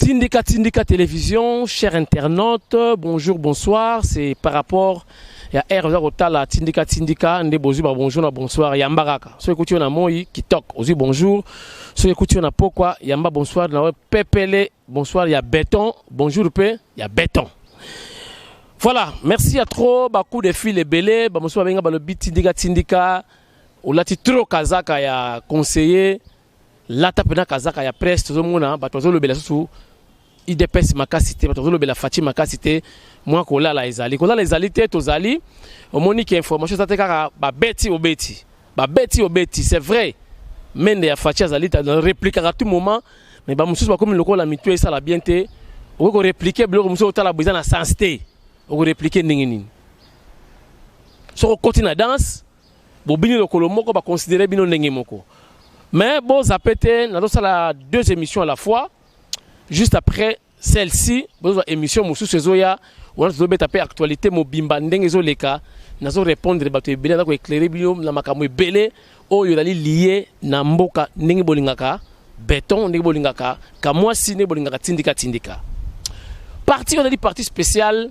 Tindika Tindika Télévision, chers internautes, bonjour, bonsoir. C'est par rapport ya R oza kotala Tindika Tindika nde bozwi ba bonjour na bonsoir yamba kaka. Soki ekuti yo na moi kitoko, ozwi bonjour. Soki ekuti yo na pokwa yamba bonsoir na pepele, bonsoir ya béton, bonjour pe ya béton. Voilà, merci à trop ba coup de fil ebele, ba mosusu babenga balobi Tindika Tindika olati trop kazaka ya conseiller lata mpena kazaka ya presse. Tozomona bato bazolobela susu UDPS makasi te, bato bazolobela Fatshi makasi te. Mwa kolala ezali, kolala ezali te. Tozali omoni ke information eza te, kaka babeti obeti, babeti obeti. C'est vrai, mende ya Fatshi azali répliquaka à tout moment, mais bamosusu bakomi lokola mitu esala bien te. Okoki korépliquer biloko mosusu, otala boye eza na sens te. Okorépliquer ndenge nini soki okoti na danse, bobini lokolo moko, baconsidérer bino ndenge moko? Mais bozape te, nazosala deux émissions à la fois. Juste après celle-ci, bozwa émission mosusu ezoya wana. Tozobeta mpe actualité mobimba ndenge ezoleka. Nazorépondre bato ebele, naza koéclairer bino na makambo ebele oyo ezali lié na mboka, ndenge bolingaka béton, ndenge bolingaka kamwasi, ndenge bolingaka Tindika Tindika. Parti oyo ezali parti spéciale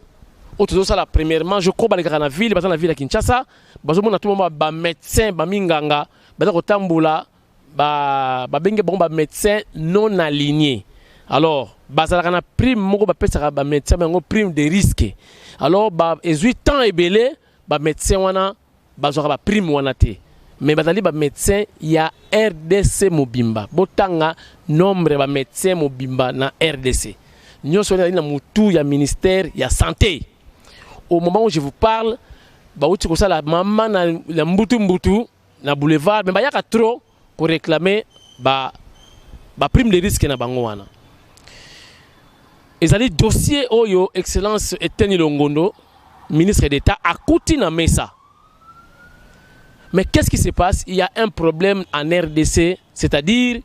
oyo tozosala. Premièrement, je crois balekaka na ville, baza na ville ya Kinshasa, bazomona tout moment bamédecin, baminganga baza kotambola, babenge bango bamédecin non aligné. Alors bazalaka na prime moko bapesaka bamédecin bango, prime de risque. Alors ezwi temps ebele, bamédecin wana bazwaka baprime wana te, mais bazali bamédecin ya RDC mobimba. Botanga nombre ya bamédecin mobimba na RDC nyonso wana ezali na mutu ya ministère ya Santé. Au moment où je vous parle, bauti kosala mama na mbutu mbutu na boulevard, mais bayaka trop koréclamer ba prime de risque na bango wana. Ezali dossier oyo Excellence Eteni Longondo, ministre d'État, akuti na mesa. Mais qu'est-ce qui se passe? Il y a un problème en RDC, c'est-à-dire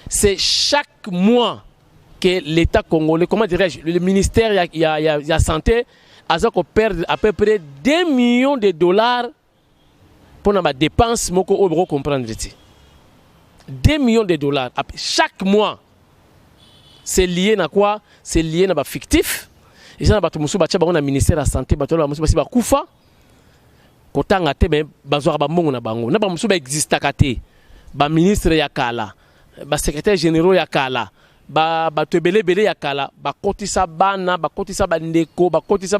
c'est chaque mois que l'État congolais, comment dirais-je, le ministère ya Santé aza perdre à peu près 2 millions de dollars pour na dépense moko oyo boko comprendre te. 2 millions de dollars chaque mois. C'est lié na quoi? C'est lié na ba fictif. Eza na bato mosusu batia bango na ministère ya Santé, bato wana bamosusu basi bakufa, kotanga te, me bazwaka bambongo na bango. Na bamosusu baexistaka te, baministre ya kala, basecrétaire généraux ya kala, bato ebele ebele ya kala, bakotisa bana, bakotisa bandeko, bakotisa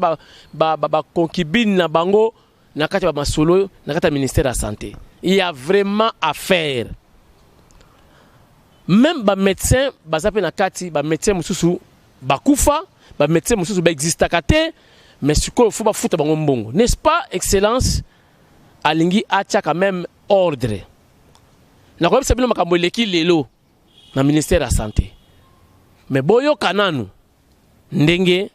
baconcubine na bango na kati ya bamasolo na kati ya ministère ya Santé. Il y a vraiment affaire. Même bamédecin baza mpe na kati, bamédecin mosusu bakufa, bamédecin mosusu baexistaka te, mais sikoyo faut bafuta bango mbongo, n'est-ce pas? Excellence alingi atia quand même ordre. Nakoyebisa bino makambo eleki lelo na ministère ya Santé, mais boyoka nanu ndenge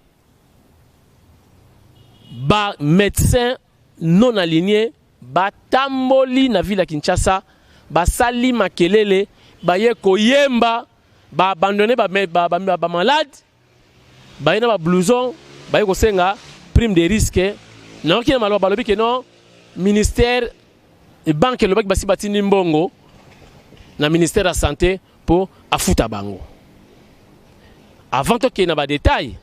bamédecin non aligné batamboli na ville ya Kinshasa, basali makelele, baye koyemba, baabandonner bamalade, ba baye na bablouson, baye kosenga prime de risque. Nayoki na maloba balobi ke non, ministère, banque elobaki basi batindi mbongo na ministère ya Santé mpo afuta bango. Avant tokende na badétail,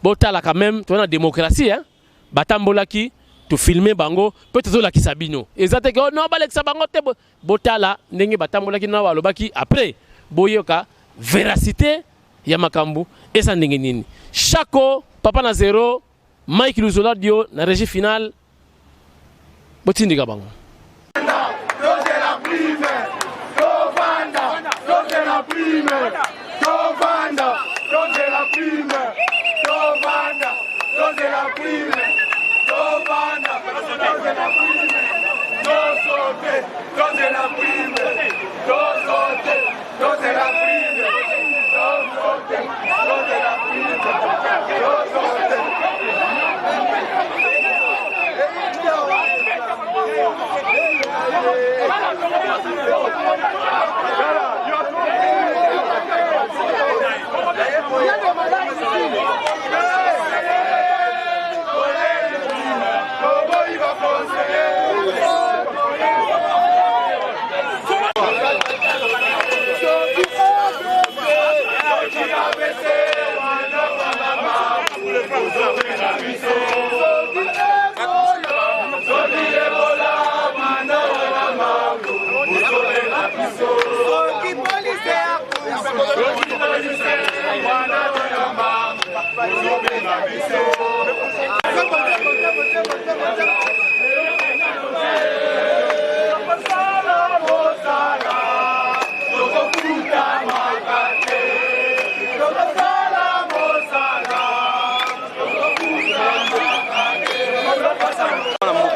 botala quand même, toza na démocratie, hein? Batambolaki, tofilmer bango mpe tozolakisa bino. Eza te ke oh, non, balekisa bango te. Botala ndenge batambolaki na balobaki, après boyoka véracité ya makambo eza ndenge nini. Chako papa na zero, Mike Luzola Dio na régie finale, botindika bango. Tozela prime, tovanda, tozela prime, tovanda, tozela prime, tovanda, tozela prime, tovanda, tozela prime, tosote, tozela prime, tosote, tozela prime, tosote, tozela prime, tosote.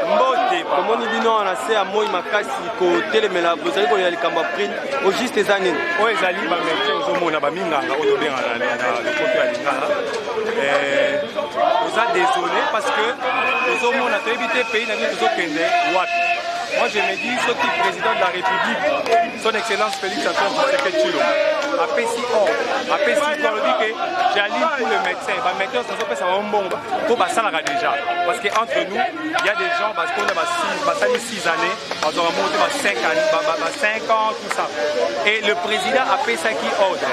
Mbote, tomoni bino na se ya moi makasi kotelemela, bozali kolela likambo ya prime. Au juste eza nini? Oyo ezali bamédecin, ozomona baminganga oyo tobengaka na lopoto ya lingala. Oza désolé parce que tozomona, toyebi te pays na biso tozokende wapi. Moi, je me dis, soki président de la République, Son Excellence Félix Antoine Tshisekedi Tshilombo, apesi ordre, apesi, alobi ke j'aligne pour le médecin, bamédecin tozopesa bango mbongo mpo basalaka déjà, parce que entre nous, il y a des gens, parce qu'on a basali 6 années, bazwaka mbongo te, ba 5 années, ba 5 ans, tout ça. Et le président apesaki ordre,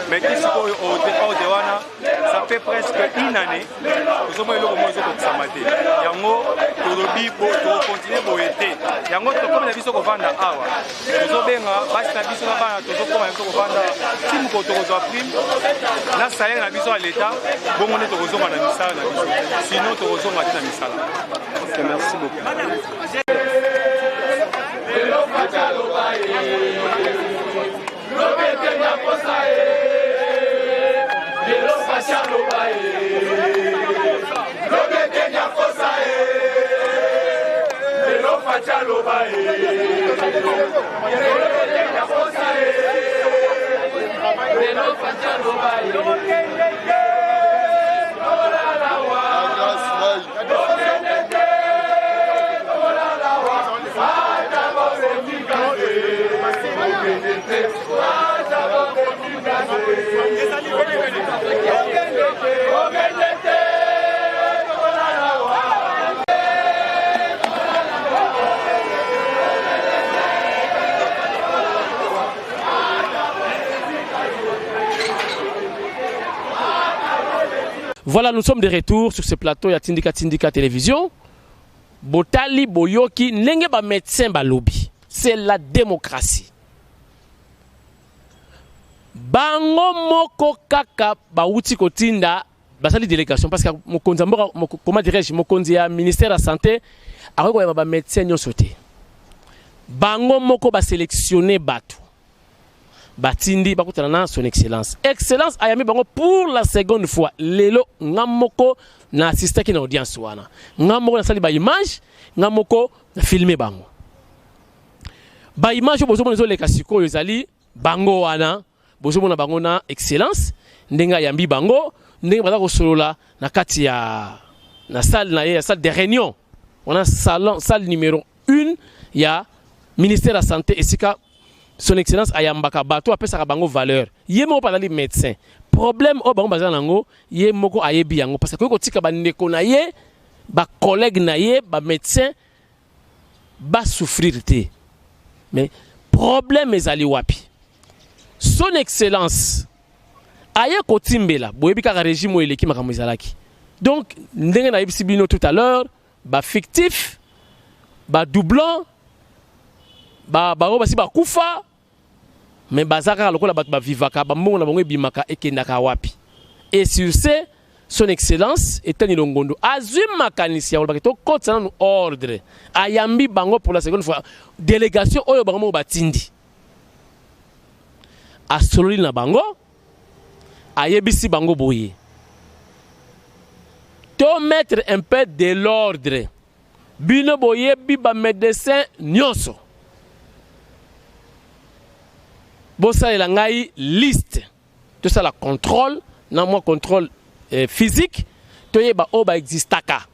mais ti sikoyo ordre wana, ça fait presque une année, tozomona eloko moko ezokokisama te. Yango tolobi tokocontinuer boye te. Yango tokomi na biso kovanda awa, tozobenga basi na biso na bana, tozokoma na biso kovanda ti mokolo tokozwa prime na salaire na biso ya leta. Bongo nde tokozonga na misala na biso, sinon tokozonga te na misala. Ok, merci beaucoup. Voilà, nous sommes de retour sur ce plateau ya Tindika Tindika Télévision. Botali, boyoki, ndenge ba médecin balobi. C'est la démocratie. Bango moko kaka bauti kotinda, basali délégation, parce que mokonzi ya mboka, comment dirais-je, mokonzi ya ministère ya santé akoki koyamba ba médecin nyonso te. Bango moko basélectionne bato, batindi bakutana na Son Excellence. Excellence ayambi bango pour la seconde fois lelo. Nga moko na assistaki na audience wana, nga moko nasali baimage, nga moko na filme bango. Baimage oyo bozomona ezoleka sikoyo ezali bango wana. Bozomona bango na Excellence, ndenge ayambi bango, ndenge baza kosolola na kati ya na salle na ye, ya salle de réunion wana, salon, salle numéro 1 ya ministère ya santé, esika Son Excellence ayambaka bato, apesaka bango valeur. Ye moko azali médecin. Problème oyo bango baza nango, ye moko ayebi yango, parce que akoki kotika bandeko na ye, bacollègue na ye, bamédecin basouffrir te. Mais problème ezali wapi? Son Excellence aye kotimbela, boyebi kaka régime oyo eleki, makambo ezalaki. Donc ndenge nayebisi bino tout à l'heure, bafictif, badoublon, bango basi bakufa, mais baza kaka lokola bato bavivaka, bambongo na bango ebimaka, ekendaka wapi? Et sur ce, Son Excellence Eteni Longondo azwi makanisi ya kolobaki tokotisa nanu ordre. Ayambi bango pour la seconde fois, délégation oyo bango moko batindi. Asololi na bango, ayebisi bango boye: to mettre un peu de l'ordre. Bino boyebi bamédecin nyonso, bosalela ngai liste, tosala contrôle na mwa contrôle physique, toyeba oyo baexistaka.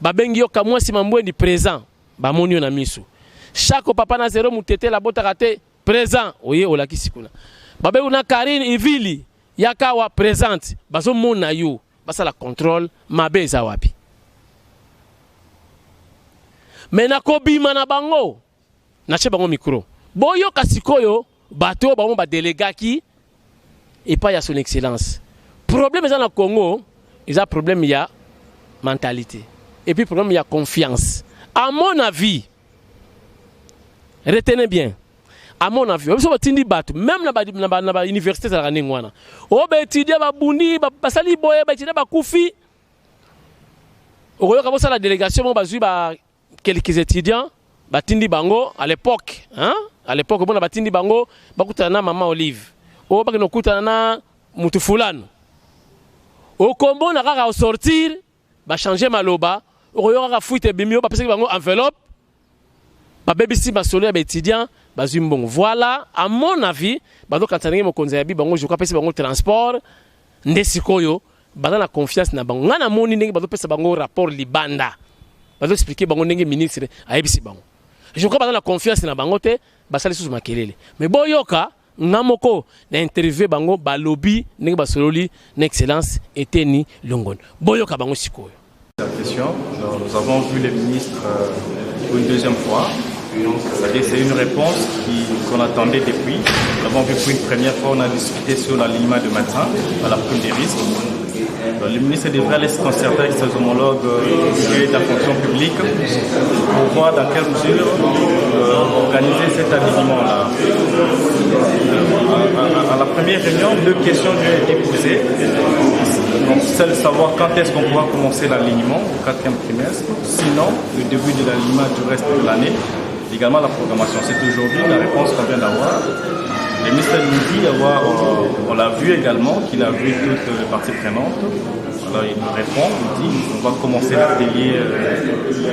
Babengi yo Kamwasi Mambwendi, présent. Bamoni yo na miso. Chaque papa na zero mutetela abotaka te, présent. Oye olakisi kuna. Babengi na Karine Ivili, yaka awa, présente. Bazomona yo, basala contrôle, mabe eza wapi? Me nakobima na bango, natie bango micro, boyoka sikoyo bato oyo bango badelegaki epai ya Son Excellence. Problème eza na Congo, eza problème ya mentalité et puis problème ya confiance. À mon avis, retenez bien, À mon avis, biso batindi bato même na bauniversité ezalaka ndenge wana. Oyo baétudiant babundi, basali boye, baétudiant bakufi, okoyoka bosala délégation moko, bazwi ba quelques étudiants, batindi bango à l'époque, hein? À l'époque bona batindi bango bakutana na mama Olive, oyo bakende kokutana na mutu fulano. Okombona kaka osortir, bachange maloba, okoyoka kaka fuite ebimi, oyo bapesaki bango enveloppe, babebisi masolo ya baétudiant, bazwi mbongo. Voilà, à mon avis, bazokanisa ndenge mokonzi ya bi bango joka apesi bango transport, nde sikoyo baza na confiance na bango. Ngai namoni ndenge bazopesa bango rapport libanda, bazoexpliquer bango ndenge ministre ayebisi bango. Je crois baza na confiance na bango te, basali susu makelele. Mais boyoka nga moko na interview bango, balobi ndenge basololi na excellence Eteni Longondo. Boyoka bango sikoyo. La question. Alors, nous avons vu le ministre pour une deuxième fois. C'est-à-dire c'est une réponse qu'on attendait depuis. Nous l'avons vu pour une première fois, on a discuté sur l'alignement de médecins à la prime des risques. Donc, le ministre devrait aller se concerter avec ses homologues de la fonction publique pour voir dans quelle mesure organiser cet alignement-là. À la première réunion, deux questions lui ont été posées. Donc, celle de savoir quand est-ce qu'on pourra commencer l'alignement au quatrième trimestre, sinon le début de l'alignement du reste de l'année, également la programmation. C'est aujourd'hui la réponse qu'on vient d'avoir. Le ministre nous dit d'avoir, on l'a vu également, qu'il a vu toutes les parties prenantes. Alors il nous répond, il dit on va commencer l'atelier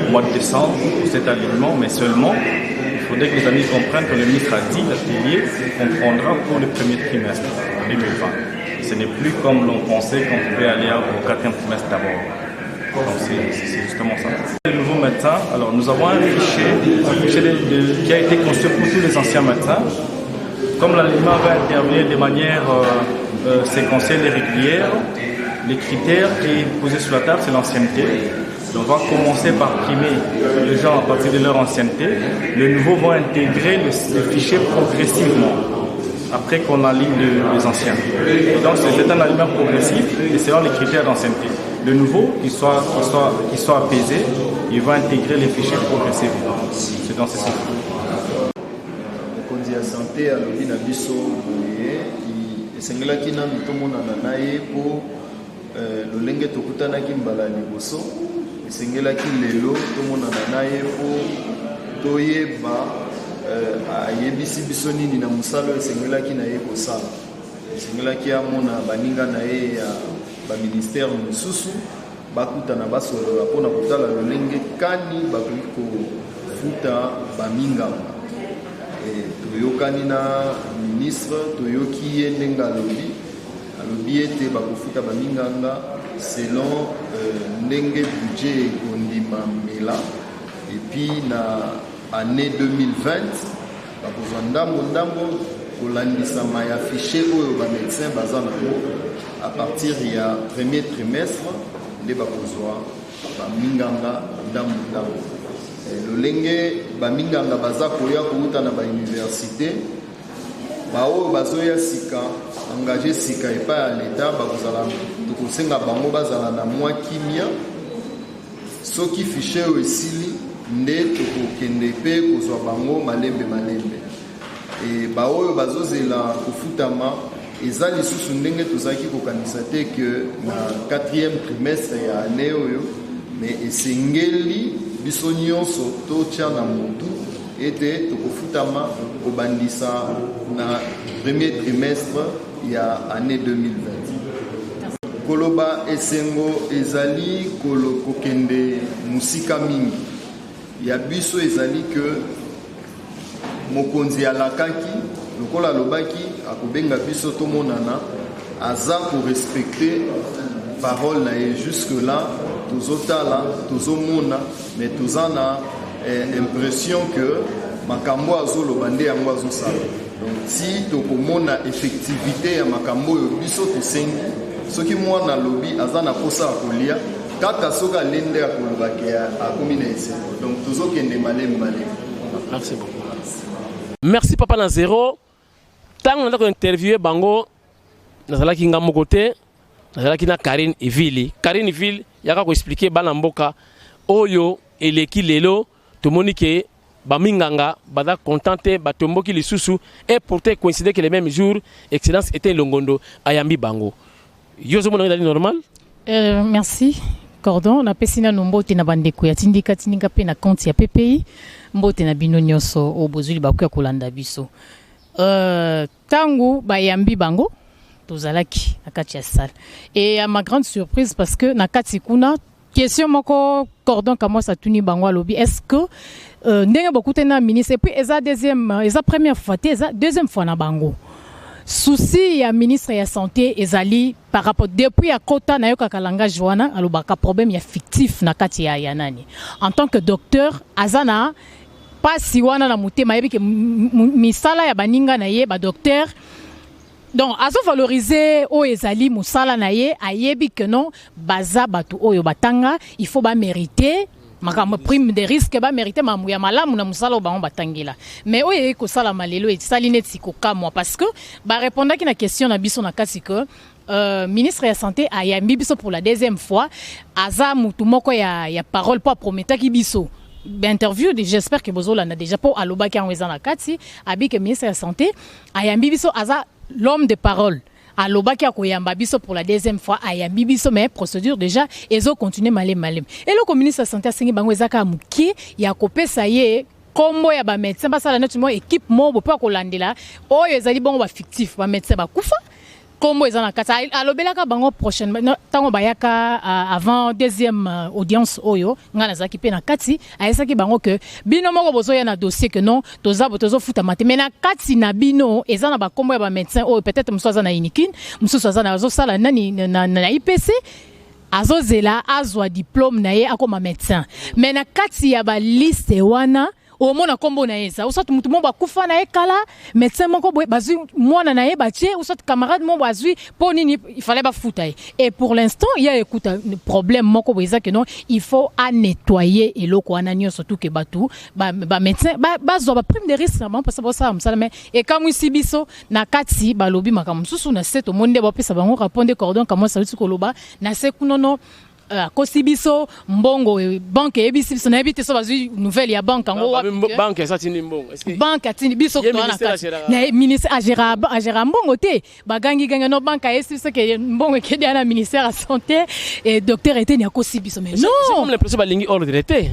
au mois de décembre pour cet alignement, mais seulement il faudrait que les amis comprennent que le ministre a dit l'atelier comprendra pour le premier trimestre 2020. Ce n'est plus comme l'on pensait qu'on pouvait aller au quatrième trimestre d'abord. Donc c'est justement ça. Le nouveau médecin, alors nous avons un fichier qui a été construit pour tous les anciens médecins. Comme l'alignement va intervenir de manière séquentielle et régulière, les critères qui est posé sur la table, c'est l'ancienneté. Donc on va commencer par primer les gens à partir de leur ancienneté. Les nouveaux vont intégrer le fichier progressivement après qu'on aligne les anciens. Et donc c'est un alignement progressif et selon les critères d'ancienneté. Le nouveau, qui soit apaisé, il va intégrer les fichiers progressivement. C'est dans ce sens. Mokonzi ya santé alobi na biso boye, esengelaki nanu tomonana na ye mpo lolenge tokutanaki mbala ya liboso, esengelaki lelo tomonana na ye mpo toyeba ayebisi biso nini na mosala oyo esengelaki na ye kosala. Esengelaki amona baninga na ye ya baministère mosusu, bakutana, basolola mpona kotala lolenge kani bakoki kofuta baminganga. Toyokani na ministre, toyoki ye ndenge alobi. Alobi ete bakofuta baminganga selon ndenge budget ekondimamela, et puis na année 2020 bakozwa ndambo ndambo kolandisama ya fichier oyo bamédecin baza nango. À partir ya premier trimestre nde bakozwa baminganga ndambo ndambo. Lolenge baminganga baza koya kouta na bauniversité, baoyo bazoya sika, engagé sika epai ya leta, bakozala, tokosenga bango bazala na mwa kimia. Soki fichier oyo esili nde tokokende mpe kozwa bango malembe malembe. Baoyo bazozela kofutama, eza lisusu ndenge tozalaki kokanisa te ke na quatrième trimestre ya année oyo, mais esengeli biso nyonso totya na motu ete tokofutama kobandisa na premier trimestre ya année 2020. Koloba esengo ezali kokende mosika mingi. Ya biso ezali ke mokonzi alakaki, lokola alobaki akobenga biso tomonana, aza korespecter parole na ye. Jusque là tozotala, tozomona, mais toza na impression que makambo azoloba nde yango azosala. Donc ti tokomona effectivité ya makambo oyo biso tosengi, soki mwana alobi aza na posa ya kolia, kaka soki alende ya kolobaki, akomi na esengo. Donc tozokende malemi malemi. Merci beaucoup, merci papa. Na zéro ntango naza kointerviewe bango, nazalaki nga moko te, nazalaki na Karine Evili. Karine Evili, yaka koexpliquer bana mboka oyo eleki lelo. Tomoni ke Baminganga baza content te, batomboki lisusu. Et pourtant coïncide que le même jour Excellence Eteni Longondo ayambi bango. Yo ozomona ezali normal? Merci Cordon. Napesi nano mbote na bandeko ya Tindika Tindika mpe na compte ya PPI. Mbote na bino nyonso oyo bozwi libaku ya kolanda biso. Ntango bayambi bango, tozalaki na kati ya salle et à ma grande surprise, parce que na kati kuna, question moko Cordon Kamwasi atuni bango, alobi: est-ce que ndenge bokutani na ministre, et puis eza deuxième, eza première fois te, eza deuxième fois na bango, souci ya ministre ya Santé ezali par rapport depuis akota, nayokaka langage wana, alobaka problème ya fictif na kati ya nani. En tant que docteur, aza na pasi wana na motema, ayebi ke misala ya baninga na ye badocteur, donc azovalorize oyo ezali mosala na ye. Ayebi ke non, baza bato oyo batanga, il faut bamérite makambo prime de risque, bamérite makambo ya malamu na mosala oyo bango batangela. Mais oyo eyei kosalama lelo esali neti kokamwa, parce que barépondaki na question na biso na kati ke ministre ya Santé ayambi biso pour la deuxième fois, aza mutu moko ya parole, mpo aprometaki biso interview. J'espère que bozolanda déjà, mpo alobaki yango, eza na kati abi ke ministre ya Santé ayambi biso, aza l'homme de parole, alobaki akoyamba biso pour la deuxième fois, ayambi biso, mais procédure déjà ezocontinue malemi malemi. Eloko ministre ya Santé asengi bango eza kaka moke ya kopesa ye nkombo ya bamédecin, basala neti mo équipe moko mpo akolandela oyo ezali bongo bafictif, bamédecin bakufa, nkombo eza na kati. Alobelaka bango prochainement ntango bayaka avant deuxième audience oyo ngai nazalaki mpe na kati, ayesaki bango ke bino moko bozoya na dossier ke non, toza bo tozofutama te, mais na kati na bino eza na bakombo ya bamédecin oyo peut-être mosusu aza na Unikin, mosusu aza na azosala nani na IPC, azozela azwa diplôme na ye akoma médecin, mais na kati ya baliste wana omona nkombo na ye eza osati mutu moko akufa na ye kala, médecin moko boye, bazwi mwana na ye batie, osati camarade moko bazwi. Mpo nini il fallait bafuta ye? Et pour l'instant ya ekuta problème moko boye eza ke non, il faut anettoyer eloko wana nyonso tu ke bato bamédecin bazwa baprime de risque na bango, mpasa bosala mosala. Mais ekamwisi biso, na kati balobi makambo mosusu, na se tomoni nde bapesa bango rapport nde Cordon Kamwasi auti koloba na se kunono akosi biso mbongo, banque eyebisi biso, nayebi te so bazwi nouvelle ya banque yango. Banque eza tindi mbongo? Banque atindi biso na ministre agéra mbongo te, bagangi-gangi no banque ayebisi biso ke mbongo ekedi na ministère ya Santé et docteur Eteni akosi biso, mais non. Comme l'impression balingi ordre te.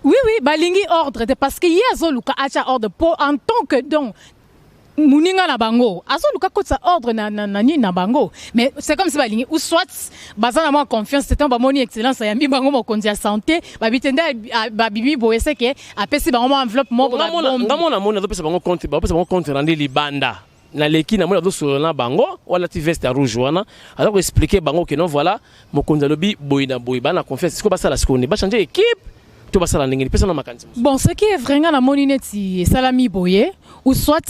Oui, balingi ordre te, parce que ye azoluka atya ordre po en tant que donc moninga na bango azoluka kotisa ordre na nini na bango. Mais c'est comme si balingi ou soit baza na mwa confiance te. Ntango bamoni Excellence ayambi bango, mokonzi ya santé, babi te nde babimi boye, seke apesi bango mwa enveloppe moko. Nga mona moni azopesa bango compte, bapesa bango compte rendu libanda. Naleki, namoni azosolola na bango, walati veste ya rouge wana, aza koexpliquer bango ke non, voilà, mokonzi alobi boye na boye. Baa na confiance. Sikoyo basala sikoyo nde bachange équipe to basala ndenge nini? Pesa na makanisi. Bon, ce qui est vrai, nga namoni neti esalami boye, ou soit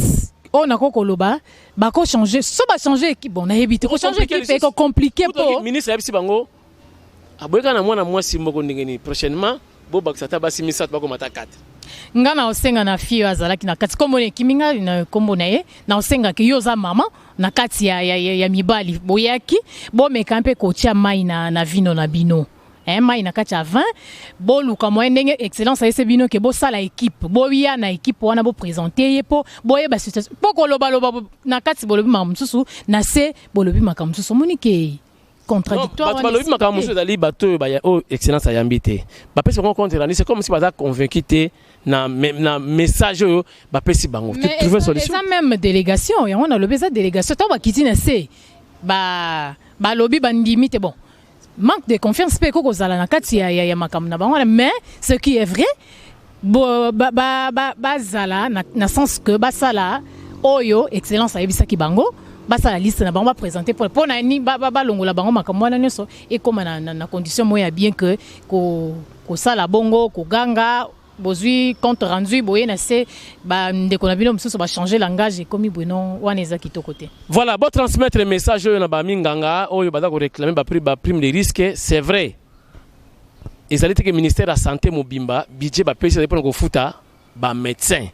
oyo nakoki koloba, bakochange so bachange équipe, bon, nayebi te, kochange équipe ekocompliquer po ministre ayebisi bango aboyeka na mwana mwasi moko ndenge nini, prochainement bobakisa ata basi misato, bakoma ata 4. Nga na osenga na fille oyo azalaki na kati, nkombo na ekimi nga na nkombo na ye, na osengaki yo oza mama na kati ya mibali boyaki, bomeka mpe kotia mai na vino na bino, mai na kati ya 20. Boluka moyen ndenge Excellence ayese bino ke bosala équipe, boya na équipe wana, boprésente ye mpo boyeba situation, mpo kolobaloba na kati bolobi makambo mosusu, na se bolobi makambo mosusu, omoni ke contradictoire. Bato balobi makambo mosusu, ezali bato oyo oyo Excellence ayambi te, bapesi bango compte rendu, c'est comme si baza convaincu te na message oyo bapesi bango. Trouver solution. Eza même délégation yango nalobi, eza délégation, ntango bakiti na se balobi bandimi te. Bon, manque de confiance mpe ekoki kozala na kati ya makambo na bango wana. Mais ce qui est vrai, bazala ba na sens que basala oyo Excellence ayebisaki bango, basala liste na bango, baprésente mpo na nini balongola bango makambo wana nyonso, ekóma na condition moko ya bien ke kosala bongo, koganga bozwi compte rendu boye, na se bandeko na bino mosusu bachange langage, ekomi boye, non, wana eza kitoko te. Voilà, botransmettre message oyo na baminganga oyo baza koréclame baprime de risque. C'est vrai, ezali teke ministère ya Santé mobimba, budget bapesi ezali mpona kofuta bamédecin.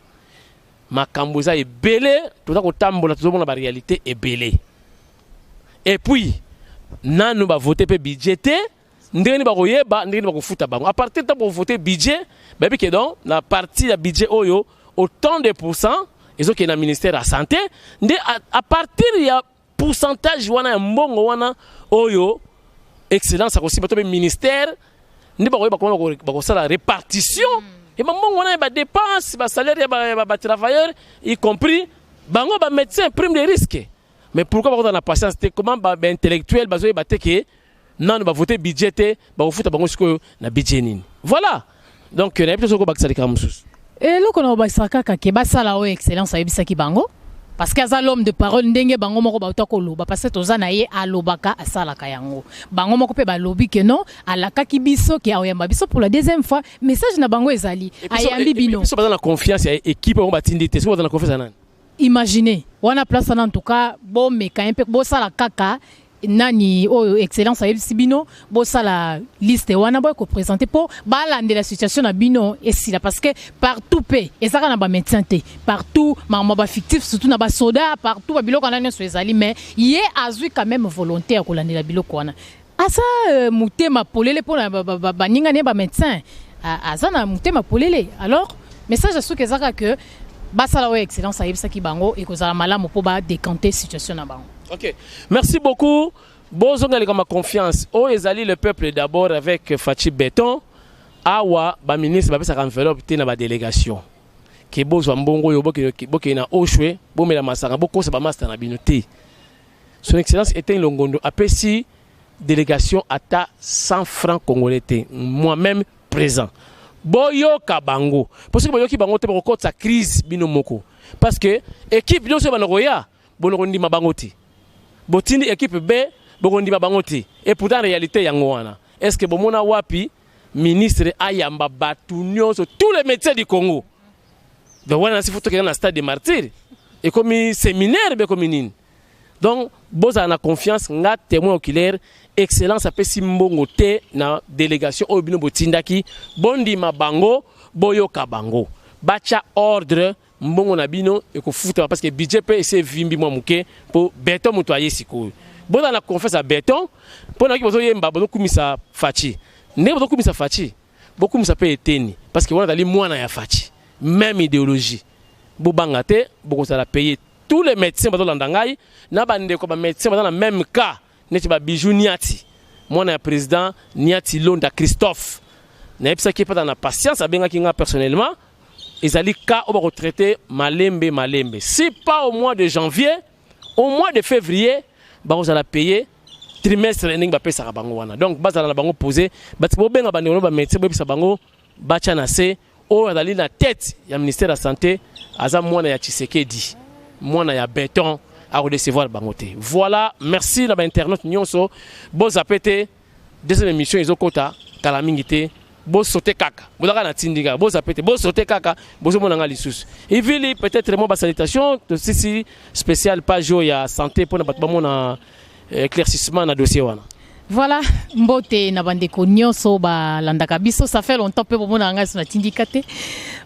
Makambo eza ebele, toza kotambola, tozomona baréalité ebele. Et puis nanu bavote mpe budget te. Ndenge nini bakoyeba ndenge nini bakofuta bango? À partir ntango bovote budget, bayebi ke donc na partie ya budget oyo, autant de pourcent ezokende na ministère ya santé. Nde à partir ya pourcentage wana ya mbongo wana oyo excellence akosimba to mpe ministère, nde bakoyeba koma bakosala répartition ya bambongo wana ya badépense, basalaire ya batravailleur, y compris bango bamédecin, prime de risque. Mais pourquoi bakozala na patience te? Comment baintellectuel bazoyeba te ke nanu bavote budget te, bakofuta bango sikoyo na budget nini? Voilà, donc nayebi te soki obakisa likambo mosusu. Eloko na kobakisa kaka ke basala oyo excellence ayebisaki bango, parce que aza l'homme de parole. Ndenge bango moko bauta koloba, parce que toza na ye, alobaka, asalaka yango. Bango moko mpe balobi ke non, alakaki biso ke aoyamba biso pour la deuxième fois. Message na bango ezali ayambi bino. Biso baza na confiance ya équipe bango batindi te. Soki baza na confiance ya nani? Imaginez wana place wana. En tout cas, bomeka ye mpe, bosala kaka nani oyo excellence ayebisi bino. Bosala liste wana, boye koprésente mpo balandela situation na bino esila, parce que partout mpe ezaka na bamédecin te, partout makambo bafictif, surtout na basoda, partout babiloko wana nyonso ezali. Mais ye azwi quand même volonté ya kolandela biloko wana. Aza motema polele mpona baninga ne bamédecin, aza na motema polele. Alors message soki ezaka ke basala oyo excellence ayebisaki bango, ekozala malamu mpo badécanter situation na bango. Ok, merci beaucoup. Bozonga likambo ya confiance oyo ezali le peuple d'abord avec Fatshi Béton. Awa baministre bapesaka enveloppe te na badélégation ke bozwa mbongo oyo, bokende na oshwe, bomela masanga, bokosa bamaster na bino te. Son excellence Eteni Longondo apesi délégation ata 100 francs congolais te. Moi-même présent, boyoka bango, mpo soki boyoki bango te, bokokotisa crise bino moko, parce que équipe nyonso ebanda koya, bona kondima bango te. Botindi équipe B, bokondima bango te. Et pourtant réalité yango wana. Est ce que bomona wapi ministre ayamba bato nyonso, tous les médecins du Congo? Donc wana nasi faut tokenda na stade de martyr, ekomi séminaire, bekomi nini. Donc bozala na confiance. Nga témoin oculaire, excellence apesi mbongo te na délégation oyo bino botindaki. Bondima bango, boyoka bango, batya ordre. Mbongo na bino ekofutama, parce que budget mpe esi evimbi mwa moke mpo béton moto aye sikoyo. Bozala na confiance ya béton, mpo nayoki bozoyemba, bozokumisa Fatshi. Ndenge bozokumisa Fatshi, bokumisa mpe Eteni, parce que wana azali mwana ya Fatshi, même idéologie. Bobanga te, bokozala paye. Tous les médecins bazolanda ngai, na bandeko bamédecin baza na même cas, neti babiju Niati, mwana ya président Niati Londa Christophe, nayebisaki epata na patience. Abengaki nga personnellement. Ezali cas oyo bakotraite malembe malembe. Si pas au mois de janvier, au mois de février bakozala paye trimestre ndenge bapesaka bango wana. Donc bazala na bango posé. Bati bobenga bandeko no bamédecin, boyebisa bango batya na se. Oyo azali na tête ya ministère ya santé aza mwana ya Tshisekedi, mwana ya béton, akodecevoir bango te. Voilà, merci na bainternaute nyonso. Bozape te, deuxième émission ezokɔta kala mingi te. Bosote kaka, bozalaka na tindi kaka, bozape te, bosote kaka, bozomona nga lisusu. Ivili, peut-être mo basalutation tosisi spécial page oyo ya santé mpona bato bamona éclaircissement na dossier wana. Voilà, mbote na bandeko nyonso balandaka biso. Ça fait longtemps mpe bomona ngai so natindika te.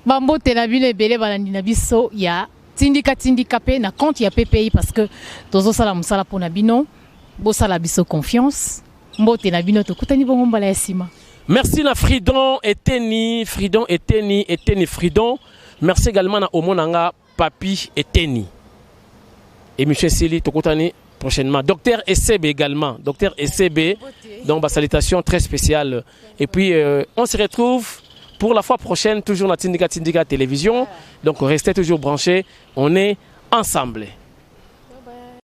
Bambote na bino ebele, balandi na biso ya Tindika Tindika mpe na compte ya PPI, parce que tozosala mosala mpona bino. Bosala biso confiance. Mbote na bino, tokutani bongo mbala ya nsima. Merci na Fridon Eteni, Fridon Eteni, Eteni Fridon. Merci également na Omonanga Papi Eteni. Émission esili, tokutani prochainement. Docteur SCB également, docteur SCB. Donc bah, salutation très spéciale. Et puis on se retrouve pour la fois prochaine, toujours na Tindika Tindika Télévision. Donc restez toujours branchés, on est ensemble.